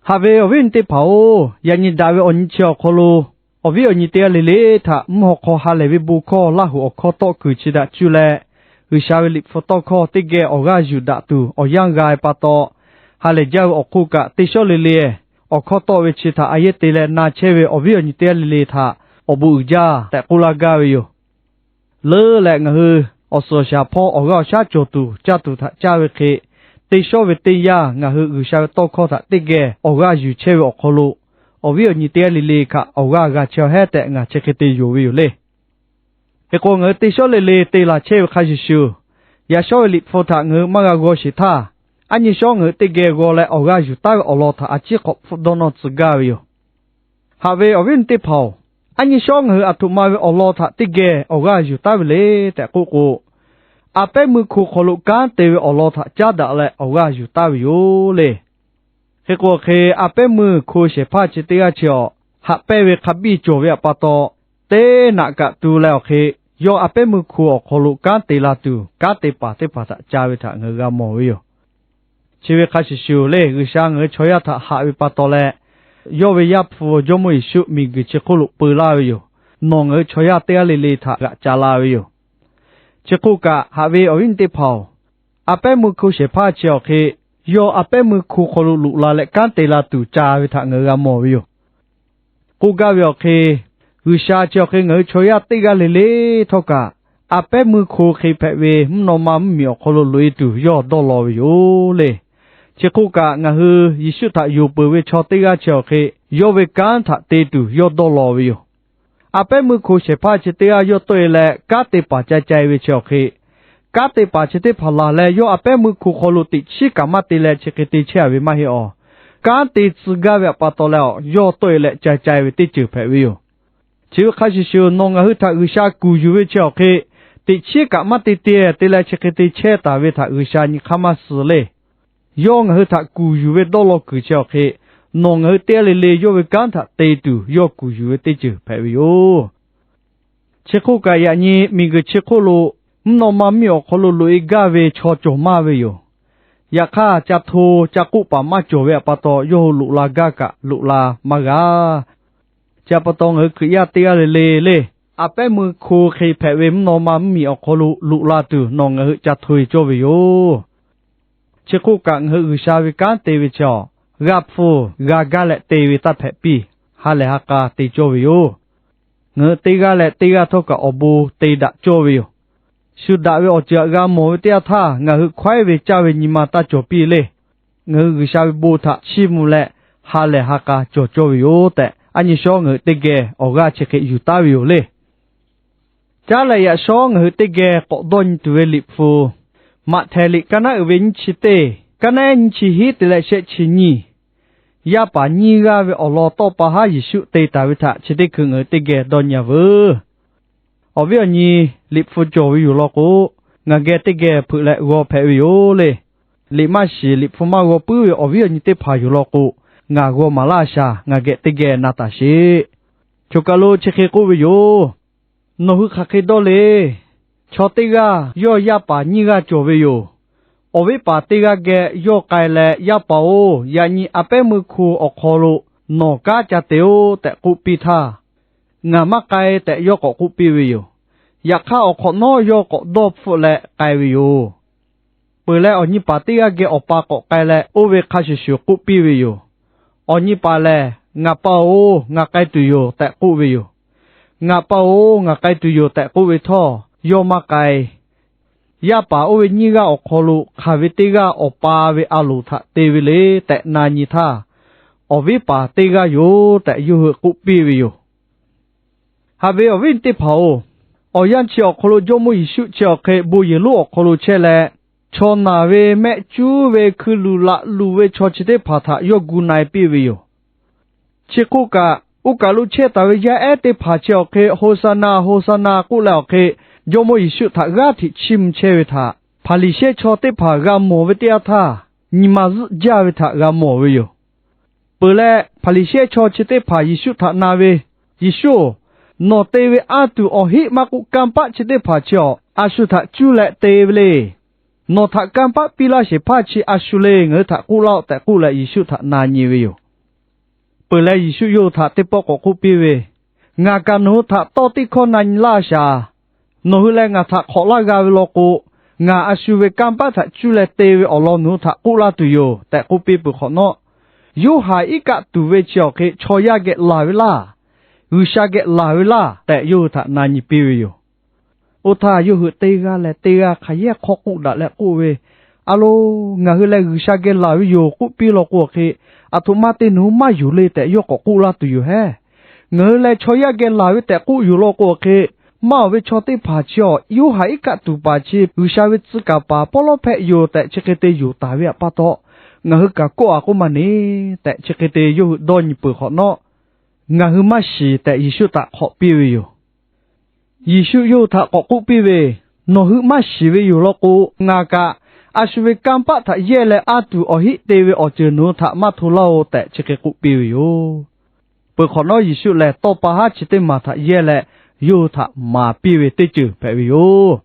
Haꞈ ve awˬ viˉ awˬ nyi teˇ hpaˍ-oˬ, yaꞈ nyi daꞈ ve awˬ nyi chi awˬ hk'aw lo awˬ viˉ awˬ nyi teˇ g'aˇ le le htaꞈ mvuhˇ haw hk'aw ha lehˬ ve bon hkawˇ Laˇ hoꞈ awˬ hkawˇ tawˆ kuiˬ chi htaꞈ cuˇ leh, G'uiˬsha ve Liꞈ hpu tawˇ hkawˇ teˇ geh awˬ g'aˇ yuˬ daꞈ tuˬ awˬ yanˇ g'a ve pa taw, ha lehˬ jaˇ ve awˬ hk'oˆ kaꞈ, teˇ shawˉ le le awˬ hkawˇ tawˆ ve chi htaꞈ a yehˉ te leh na chehˇ ve awˬ viˉ awˬ nyi teˇ g'aˇ le le htaꞈ awˬ bon uiˍ jaˇ tehꞈ k'oˆ laˇ gaˇ ve yoˬ. Leuˉ leh ngaˬ hui awˬ suhˍ awˬ shaˍ hpawˇ awˬ g'aˇ awˬ shaˉ cawˬ tuˬ caˇ tuˬ htaꞈ caˇ ve hk'e, teˇ shawˉ ve teˇ yanˇ ngaˬ hui G'uiˬsha ve tawˇ hkawˇ htaꞈ teˇ geh awˬ g'aˇ yuˬ chehˇ ve awˬ hk'aw lo, awˬ viˉ awˬ nyi teˇ g'aˇ le le kaꞈ awˬ g'aˇ g'a chehˇ hehˉ tehꞈ ngaˬ chi hk'e te yonˍ ve yoˬ le. Hk'e k'o, ngaˬ hui teˇ shawˉ le le te laˬ chehˇ ve hk'a shuˍ shuˍ, yaꞈ shawˉ ve Liꞈ hpu htaꞈ ngaˬ hui maˇ g'a g'aw sheˍ htaˇ, aˉ nyi shawˉ ngaˬ hui teˇ geh g'aw leh awˬ g'aˇ yuˬ taˉ ve awˬ lawn htaꞈ a ciˉ k'awꞈ hpfuhˆ dawˇ nawˇ tcuh gaˇ ve yoˬ. Haꞈ ve awˬ viˉ awˬ nyi teˇ hpaˍ-oˬ, aˉ nyi shawˉ ngaˬ hui aˬ htoꞈ ma ve awˬ lawn htaꞈ teˇ geh awˬ g'aˇ yuˬ taˉ ve le tehꞈ k'oˆ k'o, a pehˉ meuˇ hko hk'aw lo kanˉ te ve awˬ lawn htaꞈ caˉ daꞈ leh awˬ g'aˇ yuˬ taˉ ve yoˬ le. Hk'e k'o, hk'e a pehˉ meuˇ hko shehˍ hpaˇ chi teˇ g'aˇ chi awˬ haꞈ pehnˇ ve hk'a biˇ cawˬ ve pa taw, teˇ naꞈ kaꞈ tu leh awˬ hk'e, yawˇ a pehˉ meuˇ hko awˬ hk'aw lo kanˉ te la tuˬ, kanˉ te paˍ teˇ hpaˍ htaꞈ ca ve htaꞈ ngaˬ hui g'a mawˬ ve yoˬ. Chi ve hk'a shuˍ shuˍ le, G'uiˬsha ngaˬ hui chaw yaˇ htaꞈ haꞈ ve pa taw leh, yawˇ ve Yaˇ hpu Jawˇmawˇ Yeˍsuˆ miˬguiˬ chi hk'oˆ lo peu laˇ ve yoˬ. Nawˬ ngaˬ hui chaw yaˇ teˇ g'aˇ le le htaꞈ g'aꞈ ca la ve yoˬ. Chi hk'oˆ kaꞈ, haꞈ ve awˬ viˉ awˬ nyi teˇ hpaˍ-oˬ, a pehˉ meuˇ hko shehˍ hpaˇ chi awˬ hk'e, yawˇ a pehˉ meuˇ hko hk'aw lo loꞈ la leh kanˉ te la tuˬ ca ve htaꞈ ngaˬ hui g'a mawˬ ve yoˬ. K'oˆ gaˇ ve awˬ hk'e, G'uiˬsha chi awˬ hk'e ngaˬ hui chaw yaˇ teˇ g'aˇ le le htawˇ kaꞈ, a pehˉ meuˇ hko hk'e hpehꞈ ve mvuhˇ naw ma mvuhˇ miˬ awˬ hk'aw lo loꞈ-e tuˬ yawˇ dawˇ law ve yoˬ le. Chi hk'oˆ kaꞈ, ngaˬ hui Yeˍsuˆ htaꞈ yonˍ peuˬ ve chaw teˇ g'aˇ chi awˬ hk'e, yawˇ ve kanˉ htaꞈ te tuˬ yawˇ dawˇ law ve yoˬ. A pehˉ meuˇ hko shehˍ hpaˇ chi teˇ g'aˇ yawˇ tawˆ-e leh kanˉ te paˍ ca ca-e ve chi awˬ hk'e, kanˉ te paˍ chi teˇ hpaˍ laˬ leh yawˇ a pehˉ meuˇ hko hk'aw lo teꞈ chiˉ kaꞈ maˇ te leh chi hk'e te chehˇ-a ve maˇ heˆ awˬ. Kanˉ te tcuh gaˇ ve pa taw leh awˬ, yawˇ tawˆ-e leh ca ca-e ve teˇ ceuˬ hpehꞈ ve yoˬ. Chi ve hk'a shuˍ shuˍ, nawˬ ngaˬ hui htaꞈ G'uiˬsha kuˬ yuˬ ve chi awˬ hk'e, teꞈ chiˉ kaꞈ maˇ te te te leh chi hk'e te chehˇ taˍ ve htaꞈ G'uiˬsha nyi hk'aˇ maˇ suh le. Yawˇ ngaˬ hui htaꞈ kuˬ yuˬ ve dawˇ law kuiˬ chi awˬ hk'e, nawˬ ngaˬ hui teˇ g'aˇ le le yawˇ ve kanˉ htaꞈ te tuˬ yawˇ kuˬ yuˬ ve teˇ ceuˬ hpehꞈ ve yoˬ. Chi hk'oˆ kaꞈ, yaꞈ nyi miˬguiˬ chi hk'oˆ lo mvuhˇ naw ma mvuhˇ miˬ awˬ hk'aw lo loꞈ-e gaˇ ve chaw cawˬ maˇ ve yoˬ. Yaꞈ hk'aˇ, ca hto ca k'oˆ paˍ maˇ cawˬ ve pa taw, yawˇ hui loꞈ la gaˇ kaꞈ loꞈ la maˇ g'a. Chi pa taw, ngaˬ hui Hkriꞈ yaˇ teˇ g'aˇ le le le, a pehˉ meuˇ hko hk'e hpehꞈ ve mvuhˇ naw ma mvuhˇ miˬ awˬ hk'aw lo loꞈ la tuˬ nawˬ ngaˬ hui ca hto-e cawˇ ve yoˬ. Chi hk'oˆ kaꞈ, ngaˬ hui G'uiˬsha ve kanˉ te ve chi awˬ, g'a hpu g'a gaˇ leh te ve taˇ hpehꞈ piˇ, ha lehˬ ha k'a te cawˇ ve yoˬ. Ngaˬ hui teˇ g'aˇ leh teˇ g'aˇ htawˇ kaꞈ awˬ bon te daꞈ cawˇ ve yoˬ. Shu daꞈ ve awˬ ceuˬ htaꞈ g'a mawˬ ve teˇ yanˇ htaˇ, ngaˬ hui hkawehˉ ve caˇ ve nyi ma taˇ cawˬ piˇ le. Ngaˬ hui G'uiˬsha ve bon htaꞈ chiˇ mvuh leh, ha lehˬ ha k'a cawˬ cawˇ ve yoˬ tehꞈ, aˉ nyi shawˉ ngaˬ hui teˇ geh awˬ g'aˇ chi hk'e yuˬ taˉ ve yoˬ le. Caˉ leh yaꞈ shawˉ ngaˬ hui teˇ geh k'awꞈ dawˇ nyi tuˬ ve Liꞈ hpu, Maꞈhtehˍ liꞈ kaˇ naˉ uiˍ ve nyiˇ chi teˇ, kaˇ naˉ ehˉ nyiˇ chi hiˉ te leh shehˆ chi nyiˇ. Yaˇ paˍ nyiˇ g'aˇ ve awˬ lawn tawˇ pa haˉ Yeˍsuˆ te taˍ ve htaꞈ chi teˇ hkui ngaˬ hui teˇ geh dawˇ nyi-a veuˬ. Awˬ viˉ awˬ nyi, Liꞈ hpu cawˬ ve yoˬ law k'o, ngaˬ geh teˇ geh hpeuꞈ leh g'aw hpehꞈ ve yoˬ le. Liꞈ maˇ shiˍ, Liꞈ hpu maˇ g'aw puiˉ ve awˬ viˉ awˬ nyi teˇ hpaˍ yoˬ law k'o, ngaˬ g'aw maˍ laˇ shaˍ, ngaˬ geh teˇ geh na taˍ sheˍ. Choˬ kaˬ lo chi hk'e k'oˆ ve yoˬ. Nawˬ hui hk'aˬ hk'e dawˇ le. Chaw teˇ g'aˇ yawˇ yaˇ paˍ nyiˇ g'aˇ cawˬ ve yoˬ. Awˬ viˉ paˍ teˇ g'aˇ geh yawˇ k'ai leh, Yaˇ paˍ-oˬ, yaꞈ nyi a pehˉ meuˇ hko awˬ hk'aw lo nawˬ kanˉ ca te-oˆ tehꞈ k'oˆ piˇ htaˇ, Ngaˬ maˇ k'ai tehꞈ yawˇ k'awꞈ k'oˆ piˇ ve yoˬ. Yaꞈ hk'aˇ, awˬ hk'awꞈ nawˉ yawˇ k'awꞈ dawˇ hpfuhˆ leh k'ai ve yoˬ. Peuˬ leh, awˬ nyi paˍ teˇ g'aˇ geh awˬ pa k'awꞈ k'ai leh, oˇ ve hk'a shuˍ shuˍ k'oˆ piˇ ve yoˬ. Awˬ nyi paˍ lehˬ, Ngaˬ pa-oˬ, ngaˬ k'ai tuˬ yoˬ tehꞈ k'oˆ ve yoˬ. Ngaˬ pa-oˬ, ngaˬ k'ai tuˬ yoˬ tehꞈ k'oˆ ve htawˇ, yawˇ maˇ k'ai. Yaˇ paˍ oˇ ve nyiˇ g'aˇ awˬ hk'aw lo hk'aˬ ve teˇ g'aˇ awˬ pa ve a loˍ htaꞈ te ve le tehꞈ na nyi htaˇ, Awˬ viˉ paˍ teˇ g'aˇ yoˬ tehꞈ yawˇ hui k'oˆ piˇ ve yoˬ. Haꞈ ve awˬ viˉ teˇ hpaˍ-oˬ, awˬ yanˇ chi awˬ hk'aw lo Jawˇmawˇ Yeˍsuˆ chi awˬ hk'e bon yehˬ lonˉ awˬ hk'aw lo chehˇ leh, chaw naˬ ve, mehˆ cuˉ ve, hkui luˬ laꞈ luˬ ve chaw chi teˇ hpaˍ htaꞈ yawˇ gu na-e piˇ ve yoˬ. Chi hk'oˆ kaꞈ, oˇ kaˬ lo chehˇ taˍ ve yaˇ ehˉ teˇ hpaˍ chi awˬ hk'e Hoˍsaˍnaˍ, Hoˍsaˍnaˍ k'oˆ leh awˬ hk'e, Jawˇmawˇ Yeˍsuˆ htaꞈ g'aˇ hteꞈ chiˇ mvuh chehˇ ve htaꞈ Hpaˍriˍsehˇ chaw teˇ hpaˍ g'a mawˬ ve teˇ yanˇ htaˇ, nyi ma zuhˆ jaˇ ve htaꞈ g'a mawˬ ve yoˬ. Peuˬ leh, Hpaˍriˍsehˇ chaw chi teˇ hpaˍ Yeˍsuˆ htaꞈ na ve, Yeˍsuˆ-oˬ, nawˬ te ve anˇ tuˬ awˬ heˆ maˇ k'oˆ, kanˇ paˆ chi teˇ hpaˍ chi awˬ a shu htaꞈ cuˇ leh te ve le. Nawˬ htaꞈ kanˇ paˆ piˇ laˇ shehˍ hpaˇ chi a shu le, ngaˬ hui htaꞈ k'oˆ laˇ-oˆ tehꞈ k'oˆ leh, Yeˍsuˆ htaꞈ na nyi ve yoˬ. Peuˬ leh Yeˍsuˆ yawˇ hui htaꞈ teˇ pawˆ k'awꞈ k'oˆ piˇ ve, Ngaˬ kaꞈ nawˬ hui htaꞈ tawˇ teˇ hkawˇ na nyi laˇ shaˍ. Nawˬ hui leh ngaˬ htaꞈ hk'awꞈ laˇ g'a ve law k'o, ngaˬ a shu ve kanˇ paˆ htaꞈ cuˇ leh te ve awˬ lawn nawˬ hui htaꞈ k'oˆ laˇ tuˬ yoˬ tehꞈ k'oˆ piˇ peuˬ hk'awꞈ nawˉ, Yoˇhanˬ iˉ kaˆ tuˬ ve chi awˬ hk'e chaw yaˇ geh laˬ ve laˇ, G'uiˬsha geh laˬ ve laˇ tehꞈ yawˇ hui htaꞈ na nyi piˇ ve yoˬ. Oˇ htaˇ yawˇ hui teˇ g'aˇ leh teˇ g'aˇ hk'aˬ yehˇ hk'awˇ k'oˆ daꞈ leh k'oˆ ve, A lo, ngaˬ hui leh G'uiˬsha geh laˬ ve yoˬ k'oˆ piˇ law k'o awˬ hk'e, aˬ htoꞈ ma te nawˬ hui maˇ yonˍ le tehꞈ yawˇ k'awꞈ k'oˆ laˇ tuˬ yoˬ hehˉ. Ngaˬ hui leh chaw yaˇ geh laˬ ve tehꞈ k'oˆ yoˬ law k'o awˬ hk'e, maˇ awˬ ve chaw teˇ hpaˍ chi awˬ Yoˇhanˬ iˉ kaˆ tuˬ paˍ chi G'uiˬsha ve tcuh kaˍ paˍ pawˇ lawˉ hpehꞈ yoˬ tehꞈ chi hk'e te yonˍ taˍ ve pa taw, ngaˬ hui kaꞈ kawˆ a k'oˆ maˇ ne tehꞈ chi hk'e te yawˇ hui dawˇ nyi peuˬ hk'awꞈ nawˉ, Ngaˬ hui maˇ shiˍ tehꞈ Yeˍsuˆ htaꞈ hk'awꞈ piˇ ve yoˬ. Yeˍsuˆ yawˇ hui htaꞈ k'awꞈ k'oˆ piˇ ve, Nawˬ hui maˇ shiˍ ve yoˬ law k'o, ngaˬ kaꞈ a shu ve kanˇ paˆ htaꞈ yehˇ leh a tuˬ awˬ hiˆ te ve awˬ ceuˬ nawˬ hui htaꞈ maˇ hto laˇ-oˬ tehꞈ chi hk'e k'oˆ piˇ ve yoˬ. Peuˬ hk'awꞈ nawˉ Yeˍsuˆ lehˬ tawˇ pa haˉ chi teˇ maˬ htaꞈ yehˇ leh yawˇ hui htaꞈ maˍ piˇ ve teˇ ceuˬ hpehꞈ ve yoˬ.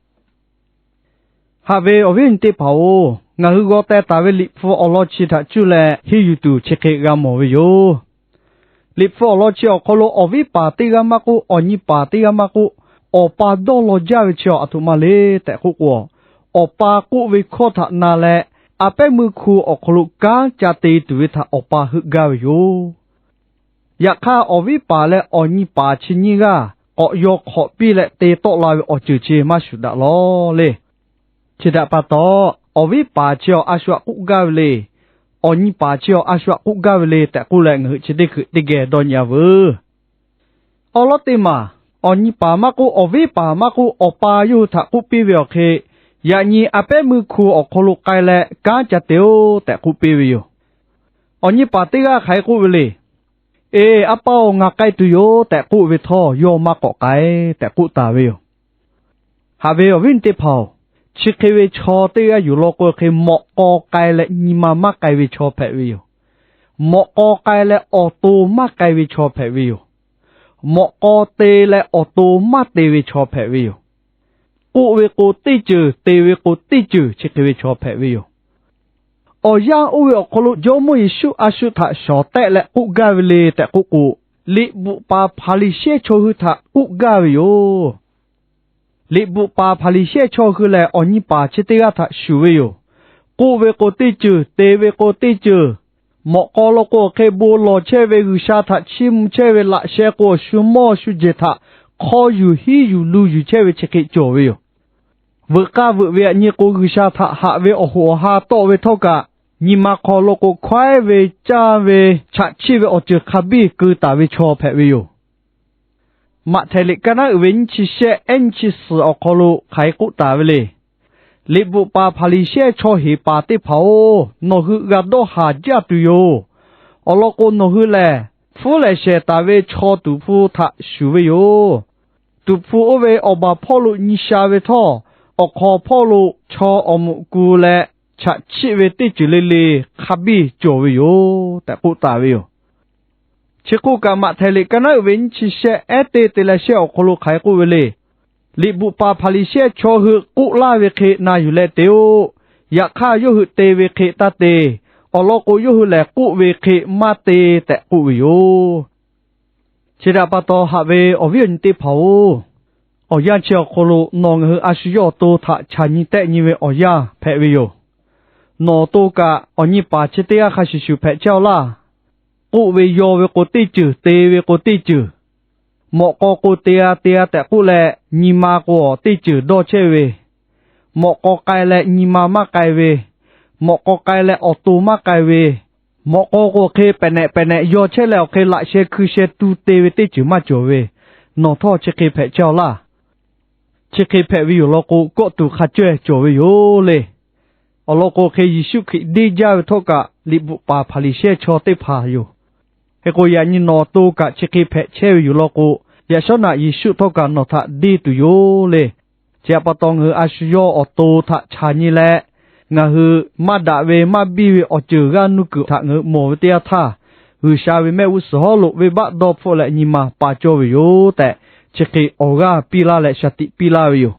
Haꞈ ve awˬ viˉ awˬ nyi teˇ hpaˍ-oˬ, ngaˬ hui g'aw teh taˍ ve Liꞈ hpu awˬ lawn chi htaꞈ cuˇ leh henˇ yuˬ tuˬ chi hk'e g'a mawˬ ve yoˬ. Liꞈ hpu awˬ lawn chi awˬ hk'aw lo awˬ viˉ paˍ teˇ g'aˇ maˇ k'oˆ, awˬ nyi paˍ teˇ g'aˇ maˇ k'oˆ, awˬ pa dawˇ law jaˇ ve chi aˬ htoꞈ ma le tehꞈ k'oˆ k'o, awˬ pa k'oˆ ve hkawˇ htaꞈ na leh, a pehˉ meuˇ hku awˬ hk'aw lo kanˉ ca te tuˬ ve htaꞈ awˬ pa heuˆ gaˇ ve yoˬ. Yaꞈ hk'aˇ, awˬ viˉ paˍ leh awˬ nyi paˍ chi nyiˇ g'aˇ k'awꞈ yaw hk'awꞈ piˇ leh te tawˆ la ve awˬ ceuˬ chi maˇ shuˍ daꞈ lawˬ le. Chi htaꞈ pa taw, awˬ viˉ paˍ chi awˬ a shu aꞈ k'oˆ gaˇ ve le. Awˬ nyi paˍ chi awˬ a shu aꞈ k'oˆ gaˇ ve le tehꞈ k'oˆ leh ngaˬ hui chi teˇ hkui teˇ geh dawˇ nyi-a veuˬ. Awˉ lawˉ teˇ maˬ, awˬ nyi paˍ maˇ k'oˆ, awˬ viˉ paˍ maˇ k'oˆ, awˬ pa yawˇ hui htaꞈ k'oˆ piˇ ve awˬ hk'e, yaꞈ nyi a pehˉ meuˇ hku awˬ hk'aw lo k'ai leh kanˉ ca te-oˬ tehꞈ k'oˆ piˇ ve yoˬ. Awˬ nyi paˍ teˇ g'aˇ hk'aˬ hk'e k'oˆ ve le. Eˬ, a pa-oˬ, ngaˬ k'ai tuˬ yoˬ tehꞈ k'oˆ ve htawˇ, yawˇ maˇ k'awꞈ k'ai tehꞈ k'oˆ taˍ ve yoˬ. Haꞈ ve awˬ viˉ awˬ nyi teˇ hpaˍ-oˬ, chi hk'e ve chaw teˇ g'aˇ yuˬ law k'o hk'e, mawꞈ k'aw k'ai leh nyi ma maˇ k'ai ve chaw hpehꞈ ve yoˬ. Mawꞈ k'aw k'ai leh awˬ to maˇ k'ai ve chaw hpehꞈ ve yoˬ. Mawꞈ k'aw te leh awˬ to maˇ te ve chaw hpehꞈ ve yoˬ. K'oˆ ve k'o teˇ ceuˬ, te ve k'o teˇ ceuˬ chi hk'e ve chaw hpehꞈ ve yoˬ. Awˬ yanˇ oˇ ve awˬ hk'aw lo Jawˇmawˇ Yeˍsuˆ a shu htaꞈ shawˍ tehˆ leh k'oˆ gaˇ ve le tehꞈ k'oˆ k'o, liꞈ bvuhꞈ paˍ Hpaˍriˍsehˇ chaw hui htaꞈ k'oˆ gaˇ ve yoˬ. Liꞈ bvuhꞈ paˍ Hpaˍriˍsehˇ chaw hui lehˬ, awˬ nyi paˍ chi teˇ g'aˇ htaꞈ shuˍ ve yoˬ. K'oˆ ve k'o teˇ ceuˬ, te ve k'o teˇ ceuˬ, mawꞈ k'aw lo k'o hk'e bon lawˬ chehˇ ve, G'uiˬsha htaꞈ chiˇ mvuh chehˇ ve, laꞈ sheh k'o awˬ shu mawˇ awˬ shu jehˬ htaꞈ hk'aw yuˬ hiˉ yuˬ lu yuˬ chehˇ ve chi hk'e cawˬ ve yoˬ. Veuꞈ k'aˇ veuꞈ ve aꞈ nyi k'o, G'uiˬsha htaꞈ haꞈ ve awˬ hoꞈ awˬ ha tawˆ ve htawˇ kaꞈ, nyi ma hk'aw lo k'o hkawehˉ ve, caˇ ve, chaꞈ chiˆ ve awˬ ceuˬ hk'a biˇ keu taˍ ve chaw hpehꞈ ve yoˬ. Maꞈhtehˍ liꞈ kaˇ naˉ uiˍ ve nyiˇ chi shehˆ ehˉ nyiˇ chi suhˍ awˬ hk'aw lo hk'aˬ hk'e k'oˆ taˍ ve le. Liꞈ bvuhꞈ paˍ Hpaˍriˍsehˇ chaw heˍ paˍ teˇ hpaˍ-oˬ, nawˬ hui g'a dawˇ haˍ jaˇ tuˬ yoˬ. Awˬ lawn k'o, nawˬ hui lehˬ hpfuhˇ lehˬ shehˍ taˍ ve chaw tuˍ hpu htaꞈ shuˍ ve yoˬ. Tuˍ hpu oˇ ve awˬ baˬ hpawˇ lo nyi sha ve htawˇ, awˬ hk'aw hpawˇ lo chaw awˬ muꞈ ku leh chaꞈ chiˆ ve teˇ ceuˬ le le hk'a biˇ cawˬ ve yoˬ tehꞈ k'oˆ taˍ ve yoˬ. Chi k'oˆ kaꞈ, Maꞈhtehˍ liꞈ kaˇ naˉ uiˍ ve nyiˇ chi shehˆ ehˉ teˇ te leh shehˆ awˬ hk'aw lo hk'aˬ hk'e k'oˆ ve le. Liꞈ bvuhꞈ paˍ Hpaˍriˍsehˇ chaw hui k'oˆ laˇ ve hk'e na yuˬ leh te-oˬ. Yaꞈ hk'aˇ, yawˇ hui te ve hk'e taˇ te. Awˬ lawn k'o, yawˇ hui lehˬ k'oˆ ve hk'e maˇ te tehꞈ k'oˆ ve yoˬ. Chi htaꞈ pa taw, haꞈ ve awˬ viˉ awˬ nyi teˇ hpaˍ-oˬ, awˬ yanˇ chi awˬ hk'aw lo nawˬ ngaˬ hui a shu yawˇ awˬ to htaꞈ chaˬ nyi tehˆ nyi ve awˬ yanˇ hpehꞈ ve yoˬ. Nawˬ awˬ to kaꞈ awˬ nyi paˍ chi teˇ g'aˇ hk'a shuˍ shuˍ hpehꞈ chehˇ-aw laˇ. K'oˆ ve yaw ve k'o teˇ ceuˬ, te ve k'o teˇ ceuˬ, mawꞈ k'aw k'o te-a te-a tehꞈ k'oˆ leh, nyi ma k'o teˇ ceuˬ dawˇ chehˇ ve, mawꞈ k'aw k'ai leh nyi ma maˇ k'ai ve, mawꞈ k'aw k'ai leh awˬ to maˇ k'ai ve, mawꞈ k'aw k'o hk'e pehꞈ nehꞈ pehꞈ nehꞈ yaw chehˇ leh awˬ hk'e laꞈ sheh hkui sheh tu te ve teˇ ceuˬ maˇ cawˬ ve, nawˬ htawˇ chi hk'e hpehꞈ chehˇ-aw laˇ. Chi hk'e hpehꞈ ve yoˬ law k'o, kawˆ tuˬ hk'a caweh cawˬ ve yoˬ le. Awˬ lawn k'o, hk'e Yeˍsuˆ Hkriꞈ deˇ jaˇ ve htawˇ kaꞈ, liꞈ bvuhꞈ paˍ Hpaˍriˍsehˇ chaw teˇ hpaˍ yoˬ. Hk'e k'o, yaꞈ nyi nawˬ awˬ to kaꞈ chi hk'e hpehꞈ chehˇ ve yoˬ law k'o, yaꞈ shawˉ naꞈ Yeˍsuˆ htawˇ kaꞈ nawˬ htaꞈ deˇ tuˬ yoˬ le. Chi htaꞈ pa taw, ngaˬ hui a shu yawˇ awˬ to htaꞈ chaˬ nyi leh, ngaˬ hui maˇ daꞈ ve maˇ biˇ ve awˬ ceuˬ g'aˇ nuˇ kuiˬ htaꞈ ngaˬ hui mawˬ ve teˇ yanˇ htaˇ, G'uiˬsha ve mehˆ g'uˇ suhˍ hawˉ lo venˇbaˆ dawˇ hpfuhˆ leh nyi ma pa cawˇ ve yoˬ tehꞈ, chi hk'e awˬ g'aˇ piˇ laˇ leh shaˍ tiꞈ piˇ laˇ ve yoˬ.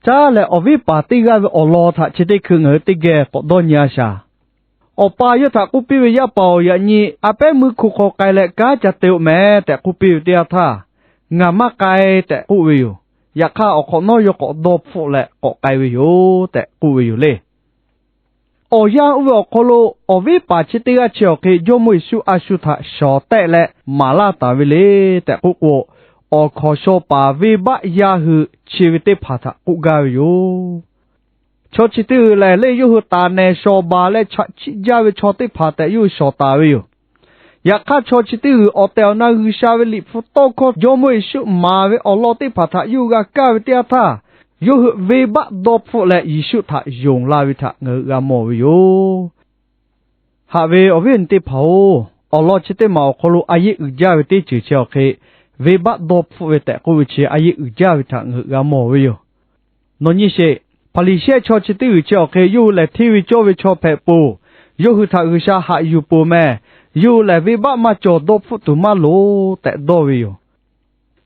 Caˉ lehˬ, awˬ viˉ paˍ teˇ g'aˇ ve awˬ lawn htaꞈ chi teˇ hkui ngaˬ hui teˇ geh k'awꞈ dawˇ nyi-a shaˍ. Awˬ pa yawˇ htaꞈ k'oˆ piˇ ve, Yaˇ paˍ-oˬ, yaꞈ nyi a pehˉ meuˇ hko hk'aw k'ai leh kanˉ ca te-o meh tehꞈ k'oˆ piˇ ve teˇ yanˇ htaˇ, Ngaˬ maˇ k'ai tehꞈ k'oˆ ve yoˬ. Yaꞈ hk'aˇ, awˬ hk'awꞈ nawˉ yawˇ k'awꞈ dawˇ hpfuhˆ leh k'awꞈ k'ai ve yoˬ tehꞈ k'oˆ ve yoˬ le. Awˬ yanˇ oˇ ve awˬ hk'aw lo awˬ viˉ paˍ chi teˇ g'aˇ chi awˬ hk'e Jawˇmawˇ Yeˍsuˆ a shu htaꞈ shawˍ tehˆ leh maˍ laˇ taˍ ve le tehꞈ k'oˆ k'o, awˬ hkawnˍ shaw paˍ venˇbaˆ yaˇ hui chi ve teˇ hpaˍ htaꞈ k'oˆ gaˇ ve yoˬ. Chaw chi teˇ g'aˇ lehˬ, le yawˇ hui taˍ nehˬ shawˍ baˬ leh chaꞈ chiˆ jaˇ ve chaw teˇ hpaˍ tehꞈ yawˇ hui shawˍ taˍ ve yoˬ. Yaꞈ hk'aˇ, chaw chi teˇ g'aˇ awˬ tehˬ awˬ na G'uiˬsha ve Liꞈ hpu tawˇ hkawˇ Jawˇmawˇ Yeˍsuˆ maˍ ve awˬ lawn teˇ hpaˍ htaꞈ yawˇ hui g'a kaˇ ve teˇ yanˇ htaˇ, yawˇ hui venˇbaˆ dawˇ hpfuhˆ leh Yeˍsuˆ htaꞈ yonˍ la ve htaꞈ ngaˬ hui g'a mawˬ ve yoˬ. Haꞈ ve awˬ viˉ awˬ nyi teˇ hpaˍ-oˬ, awˬ lawn chi teˇ maˬ awˬ hk'aw lo a yeˆ uiˍ jaˇ ve teˇ ceuˬ chi awˬ hk'e, venˇbaˆ dawˇ hpfuhˆ ve tehꞈ k'oˆ ve chi a yeˆ uiˍ jaˇ ve htaꞈ ngaˬ hui g'a mawˬ ve yoˬ. Nawˬ nyi sheˍ, Hpaˍriˍsehˇ chaw chi teˇ g'aˇ chi awˬ hk'e yawˇ hui lehˬ hteˇ ve cawˇ ve chaw hpehꞈ peuˬ. Yawˇ hui htaꞈ G'uiˬsha haꞈ yuˬ peuˬ meh. Yawˇ hui lehˬ venˇbaˆ maˇ cawˬ dawˇ hpfuhˆ tuˬ maˇ loˍ tehꞈ dawˇ ve yoˬ.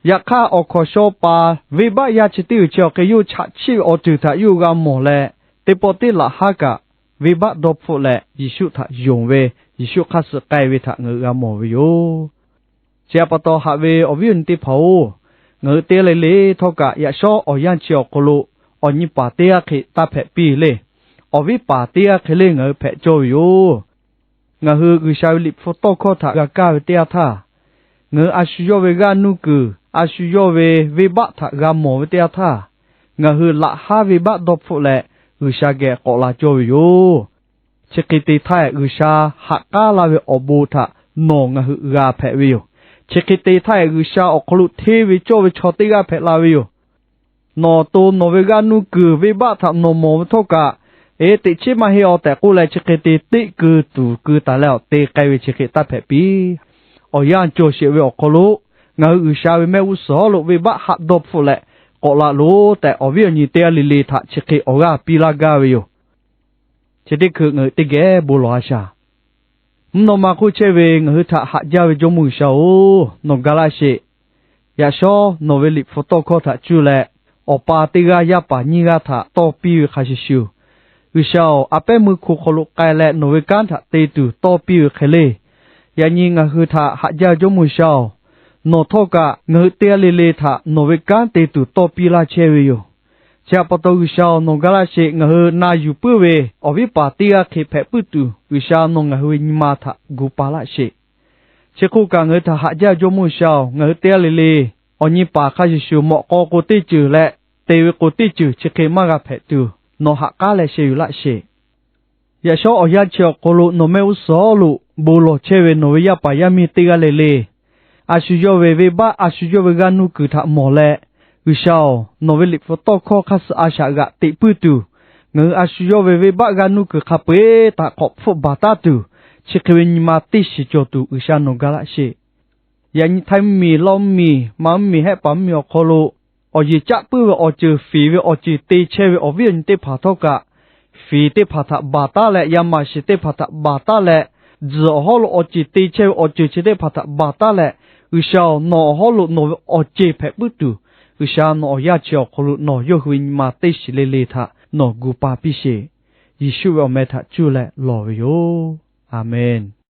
Yaꞈ hk'aˇ, awˬ hkawnˍ shaw paˍ venˇbaˆ yaˇ chi teˇ g'aˇ chi awˬ hk'e yawˇ hui chaꞈ chiˆ ve awˬ ceuˬ htaꞈ yawˇ hui g'a mawˬ leh, teˇ pawˆ teˇ laꞈ haˉ kaꞈ venˇbaˆ dawˇ hpfuhˆ leh Yeˍsuˆ htaꞈ yonˍ ve, Yeˍsuˆ hk'aˇ suh k'ai ve htaꞈ ngaˬ hui g'a mawˬ ve yoˬ. Chi htaꞈ pa taw haꞈ ve awˬ viˉ awˬ nyi teˇ hpaˍ-oˬ, ngaˬ hui teˇ g'aˇ le le htawˇ kaꞈ yaꞈ shawˉ awˬ yanˇ chi awˬ hk'aw lo awˬ nyi paˍ teˇ g'aˇ hk'e taˇ hpehꞈ piˇ le. Awˬ viˉ paˍ teˇ g'aˇ hk'e le ngaˬ hui hpehꞈ cawˇ ve yoˬ. Ngaˬ hui G'uiˬsha ve Liꞈ hpu tawˇ hkawˇ htaꞈ g'a kaˇ ve teˇ yanˇ htaˇ, ngaˬ hui a shu yawˇ ve g'aˇ nuˇ kuiˬ, a shu yawˇ ve venˇbaˆ htaꞈ g'a mawˬ ve teˇ yanˇ htaˇ, ngaˬ hui laꞈ haˉ venˇbaˆ dawˇ hpfuhˆ leh G'uiˬsha geh k'awꞈ la cawˇ ve yoˬ. Chi hk'e te htaˇ, G'uiˬsha haꞈ k'aˉ laˇ ve awˬ bon htaꞈ nawˬ ngaˬ hui g'a hpehꞈ ve yoˬ. Chi hk'e te htaˇ, G'uiˬsha awˬ hk'aw lo hteˇ ve cawˇ ve chaw teˇ g'aˇ hpehꞈ la ve yoˬ. Nawˬ to nawˬ ve g'aˇ nuˇ kuiˬ venˇbaˆ htaꞈ nawˬ mawˬ ve htawˇ kaꞈ, eˬ, teꞈ chiˉ maˇ heˆ-oˬ tehꞈ k'oˆ leh, chi hk'e te teˆ keu tuˬ keu taˍ leh awˬ te k'ai ve chi hk'e taˇ hpehꞈ piˇ. Awˬ yanˇ cawˬ sheˍ ve awˬ hk'aw lo ngaˬ hui G'uiˬsha ve mehˆ g'uˇ suhˍ hawˉ lo venˇbaˆ haꞈ dawˇ hpfuhˆ leh k'awꞈ la loˬ tehꞈ, awˬ viˉ awˬ nyi teˇ g'aˇ le le htaꞈ chi hk'e awˬ g'aˇ piˇ laˇ gaˇ ve yoˬ. Chi teˇ hkui ngaˬ hui teˇ geh bon lawˬ a shaˍ. Mvuhˇ naw ma hk'oˆ chehˇ ve ngaˬ hui htaꞈ haꞈ jaˇ ve Jawˇmawˇ G'uiˬsha-oˬ, nawˬ ga laˇ sheˍ. Yaꞈ shawˉ nawˬ ve Liꞈ hpu tawˇ hkawˇ htaꞈ cuˇ leh, awˬ pa teˇ g'aˇ yaˇ paˍ nyiˇ g'aˇ htaꞈ tawˇ piˇ ve hk'a shuˍ shuˍ, G'uiˬsha-oˬ, a pehˉ meuˇ hko hk'aw lo k'ai leh nawˬ ve kanˉ htaꞈ te tuˬ tawˇ piˇ ve hk'e le, yaꞈ nyi ngaˬ hui htaꞈ haꞈ jaˇ Jawˇmawˇ G'uiˬsha-oˬ, nawˬ htawˇ kaꞈ ngaˬ hui teˇ g'aˇ le le htaꞈ nawˬ ve kanˉ te tuˬ tawˇ piˇ laˇ chehˇ ve yoˬ. Chi htaꞈ pa taw G'uiˬsha-oˬ, nawˬ ga laˇ sheˍ. Ngaˬ hui na yuˬ puiˉ ve awˬ viˉ paˍ teˇ g'aˇ hk'e hpehꞈ puiˉ tuˬ, G'uiˬsha nawˬ ngaˬ hui ve nyi ma htaꞈ gu pa laˇ sheˍ. Chi hk'oˆ kaꞈ, ngaˬ hui htaꞈ haꞈ jaˇ Jawˇmawˇ G'uiˬsha-oˬ, ngaˬ hui teˇ g'aˇ le le awˬ nyi paˍ hk'a shuˍ shuˍ mawꞈ k'aw k'o teˇ ceuˬ leh te ve k'o teˇ ceuˬ chi hk'e maˇ g'a hpehꞈ tuˬ, nawˬ ha k'aˉ leh sheh yuˬ laˇ sheˍ. Yaꞈ shawˉ awˬ yanˇ chi awˬ hk'aw lo nawˬ mehˆ g'uˇ suhˍ lo bon lawˬ chehˇ ve nawˬ ve yaˇ paˍ yaˇ miˇ teˇ g'aˇ le le, a shu yawˇ ve venˇbaˆ, a shu yawˇ ve g'aˇ nuˇ kuiˬ htaꞈ mawˬ leh, G'uiˬsha-oˬ, nawˬ ve Liꞈ hpu tawˇ hkawˇ hk'aˇ suh a shaꞈ g'aꞈ teꞈ puiˉ tuˬ, ngaˬ hui a shu yawˇ ve venˇbaˆ g'aˇ nuˇ kuiˬ hk'a peu-eˬ htaꞈ k'awꞈ hpfuhˆ baˬ taˉ tuˬ, chi hk'e ve nyi ma teˇ shiˍ cawˬ tuˬ G'uiˬsha nawˬ ga laˇ sheˍ. Yaꞈ nyi htaiˇ mvuhˇmiˬ, lawˇ mvuhˇmiˬ, Manˇ mvuhˇmiˬ, Hehˆ paˍ mvuhˇmiˬ awˬ hk'aw lo awˬ yeˬ caˆ puiˉ ve awˬ ceuˬ, fiˍ ve awˬ ceuˬ te chehˇ ve awˬ viˉ awˬ nyi teˇ hpaˍ htawˇ kaꞈ, fiˍ teˇ hpaˍ htaꞈ baˬ taˉ leh, yaˇ maˍ shiˍ teˇ hpaˍ htaꞈ baˬ taˉ leh, tzuhˬ awˬ hawˉ lo awˬ ceˬ te chehˇ ve awˬ ceuˬ chi teˇ hpaˍ htaꞈ baˬ taˉ leh, G'uiˬsha-oˬ, nawˬ awˬ hawˉ lo nawˬ ve awˬ ceˬ hpehꞈ puiˉ tuˬ, G'uiˬsha nawˬ awˬ yanˇ chi awˬ hk'aw lo nawˬ yawˇ hui ve nyi ma teˇ shiˍ le le htaꞈ nawˬ gu pa piˇ sheˍ. Yeˍsuˆ ve awˬ meh htaꞈ cuˇ leh lawˬ ve yoˬ. A menˬ.